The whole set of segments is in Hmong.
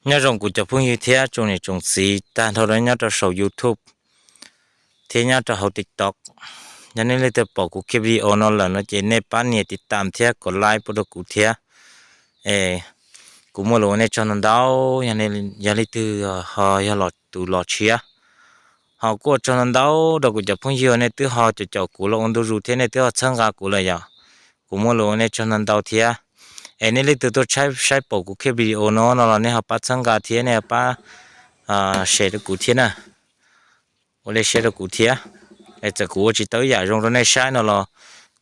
Nyob zoo kuv cov phooj ywg thiab tsoom niam tsoom txiv tag nrho rau nyob rau saum YouTube thiab nyob rau hauv TikTok. Yog nej leej twg pom kuv kiag video no lawm no ces nej pab nias tiv tam thiab kom like pub rau kuv thiab. Es kuv muaj lus ua nej tsaug ntau ntau, yog leej twg ho yog los tus los tshiab. Ho kuj ua tsaug ntau ntau rau kuv cov phooj ywg nej twb ho caum caum kuv los ua ntu zus thiab nej twb ho txhawb nqa kuv lawm yom. Kuv muaj lus ua nej tsaug ntau ntau thiab. Es nej leej twg tuaj saib pom kuv kiag video no no los nej ho pab txhawb nqa thiab nej ho pab share rau kuv thiab na. Ua li share rau kuv thiab. Es txawm kuv ua tsis tau ib yam zoo rau nej saib no los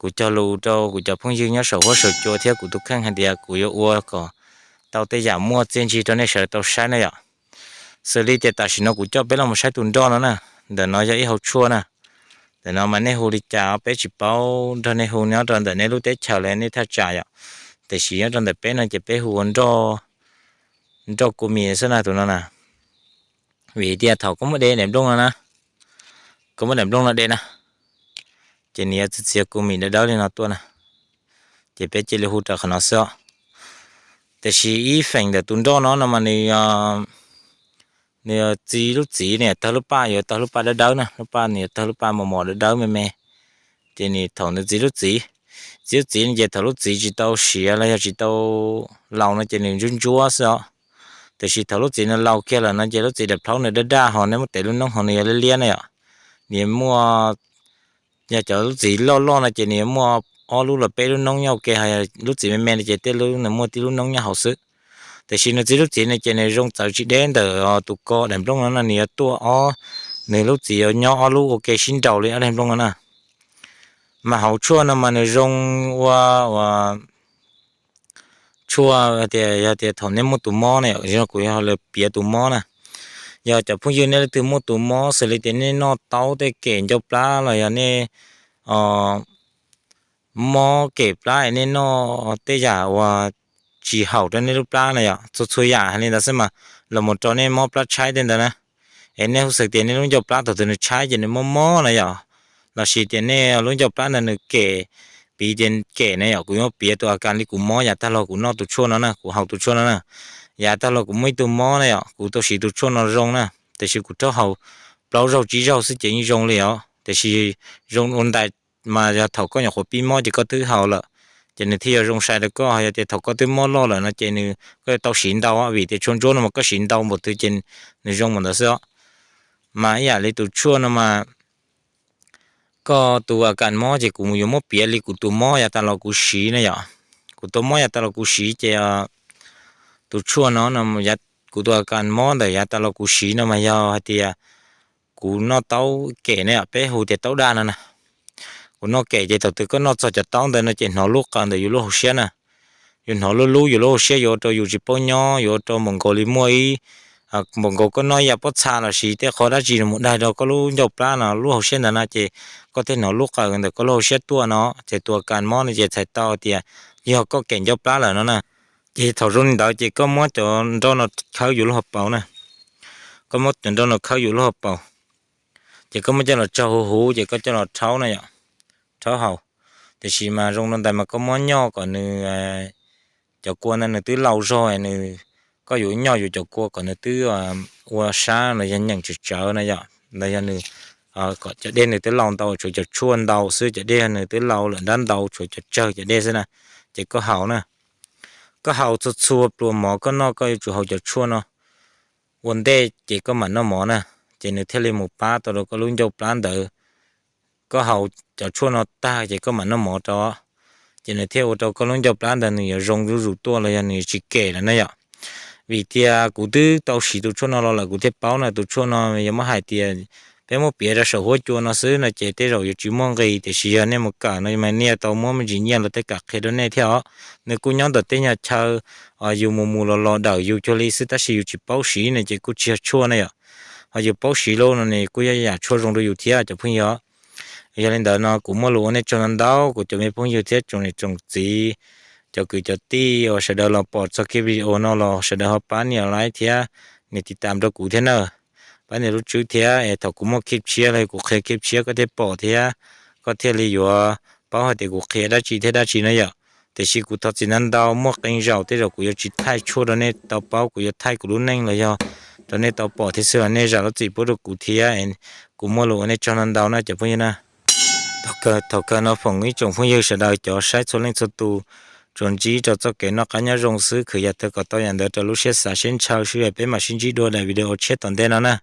kuv cog lus rau kuv cov phooj ywg nyob saum huab saum cua thiab kuv tus kheej hais tias kuv yuav ua kom tau tej yam muaj txiaj ntsig rau nej sawv daws tau saib na yom. Xws li tias tam sim no kuv coj peb los mus saib tus nroj no na. Ntawm no yog ib hauv tshuaj na. Ntawm no mas nej hu li cas peb tsis paub, nrog nej hu nyob rau ntawm nej lub teb chaws los nej thaj tsam yom. Tiam sis nyob rau ntawm peb no ces peb hu ua nroj, nroj kua mis xwb na tus no na. Vim tias thaum koj muab de daim nplooj no na, koj muab daim nplooj no de na, ces nws yuav txiav txiav kua mis dawb dawb li no tuaj na. Ces peb cia li hu raws qhov no xwb os. Tiam sis ib feem ntawm tus nroj no no mas nws, nws txi lub txiv nws tawg lub paj, yuav tawg lub paj dawb dawb na, lub paj nws yuav tawg lub paj mos mos dawb dawb me me. Ces nws thaum nws txi lub txiv, txi lub txiv no ces thaum lub txiv tsis tau siav los yog tsis tau laus no ces nws ntsuab ntsuab xwb os. Tiam sis thaum lub txiv nws laus kiag lawm no ces lub txiv daim plhaub nws daj daj ho nej muab tev lub noob ho nws yuav liab liab na yom. Nws muaj, yog cov lub txiv loj loj no ces nws yuav muaj ob lub los peb lub noob nyob ua ke, ho lub txiv me me no ces tej lub nws muaj tib lub noob nyob hauv xwb. Tiam sis nws txi lub txiv no ces nws zoo txawv tsis deb ntawm tus ko daim nplooj no no nws yuav tuaj ob, nws lub txiv yuav nyob ob lub ua ke sib nraus li ob daim nplooj no na. Mas hauv tshuaj no mas nws zoo ua, ua tshuaj tias yog tias thaum nej muaj tus mob na, kuv yog lawv piav tus mob na. Yog cov phooj ywg nej leej twg muaj tus mob xws li tias nej noj taub tej kem ncauj plab los yog nej mob kem plab es nej noj tej yam uas tsis haum rau nej lub plab na yom, txhua txhua yam hais li ntawd xwb mas los mus rau nej mob plab tshaib tej ntawd na. Es nej hu xwm tias nej lub ncauj plab thaum twg nws tshaib ces nws mob mob na yom, lossis tias nej lub ncauj plab ntawd nws kem, piv tias kem na yom, kuv yuav piav tus a kas li kuv mob yav tag los kuv noj tus tshuaj no na, kuv haus tus tshuaj no na. Yav tag los kuv muaj ib tug mob na yom, kuv tau siv tus tshuaj no zoo na, tiam sis kuv rov haus plaub zaug tsib zaug xwb ces yeej zoo li os. Tiam sis zoo ua ntais mas yog thaum koj nyuam qhuav pib mob ces koj twb haus lawm, ces nws thiaj yuav zoo sai rau koj. Yog tias thaum koj twb mob loj lawm no ces nws, koj yuav tau siv ntau, vim tias tshuaj ntsuab no mas koj siv ntau npaum twg ces nws zoo npaum ntawd xwb os. Mas ib yam li tus tshuaj no mas koj tus a kas mob ces kuv yuav muab piav li kuv tus mob yav tas los kuv siv na yom. Kuv tus mob yav tas los kuv siv ces tus tshuaj no, kuv tus a kas mob ntawm yav tas los kuv siv no mas yog hais tias kuv noj taub kem ne, peb hu tias taub daj no na. Kuv noj kem ces thaum twg koj noj txog cov taub ntawd no ces hnov lub qawv ntawm yus lub hauv siab na. Yus hnov lub lub yus lub hauv siab yuav ua rau yus tsis paub nyob, yuav ua rau npaum nkaus li muaj ib, npaum nkaus koj noj ib yam pob txha lossis tej qho dab tsi mus daig rau koj lub ncauj plab no, lub hauv siab ntawd no ces koj thiaj hnov lub qawv ntawm koj lub hauv siab tuaj no. Ces tus a kas mob no ces txhais tau tias yog koj kem ncauj plab lawm no na. Ces thaum zoo li ntawd ces koj muab cov nroj no khawb yus lub hauv paus na. Koj muab cov nroj no khawb yus lub hauv paus, ces koj muab coj los tsaug huv huv ces koj coj los rhaub na yom, rhaub haus. Tiam sis mas zoo rau ntawd mas koj muab nyoj kom nws, cov kua ntawd nws twb laus zog nws, koj yuav nyoj yus cov kua kom nws twb ua sab los yog nyeem tsawv tsawv na yom, los yog nws, kom cov dej nws twb laus ntau, tshuav cov tshuaj ntau xwb, cov dej nws twb laus lawm nrab ntau, tshuav cov tsawg cov dej xwb na. Ces koj haus na, koj haus txhua txhua pluas mov koj noj koj yuav tsum haus cov tshuaj no ua ntej ces koj mam noj mov na. Ces nws thiaj li mus pab tau rau koj lub ncauj plab ntawd. Koj haus cov tshuaj no tag ces koj mam noj mov rau, ces nws thiaj ua rau koj lub ncauj plab ntawd nws yuav zoo zuj zus tuaj los yog nws yuav tsis kem lawm na yom. Vim tias kuv twb tau siv tus tshuaj no los lawm kuv thiaj paub na. Tus tshuaj no yog muab hais tias peb muab piav rau saum huab cua no xwb no ces tej zaum yuav tsis muaj nqis, tiam sis yog nej mus kawm no mas nej yuav tau muab me ntsis nyiaj los tej kam qhia rau nej thiab os. Nws kuj nyob ntawm tej nyuag chaw yus mus mus los los dawm yus cuag li xwb tab sis yus tsis paub siv no ces kuj tsis yog tshuaj na yom. Ho yus paub siv lawm no nws kuj yog yam tshuaj zoo rau yus thiab cov phooj ywg. Yog li ntawd no kuv muaj lus ua nej tsaug ntau ntau kuv cov me phooj ywg thiab tsoom niam tsoom txiv, cov kwv cov tij uas sawv daws los pom txog kiag video no los sawv daws ho pab nias like thiab nias tiv tam rau kuv thiab na. Pab nias lub tswb thiab es thaum kuv muaj khib tshiab los kuv qhia khib tshiab koj thiaj pom thiab koj thiaj li yuav paub hais tias kuv qhia dab tsi thiab dab tsi na yom. Tiam sis kuv thov txim ntau ntau, muaj qee zaum tej zaum kuv yuav tsis thaij tshuaj rau nej tau paub, kuv yuav thaij kuv lub neej los yog rau nej tau pom thiab xwb los nej zam lub txim pub rau kuv thiab. Kuv muaj lus ua nej tsaug ntau ntau na cov phooj ywg na. Thaum kawg no foom ib tsoom phooj ywg sawv daws cov saib txhua leej txhua tus tsuas ntsib rau txoj kev noj qab nyob zoo xwb, khwv yam twg kom tau yam ntawd rau lub siab xav siab ntshaw xwb, peb mam sib ntsib dua daim video tshiab tom ntej no na.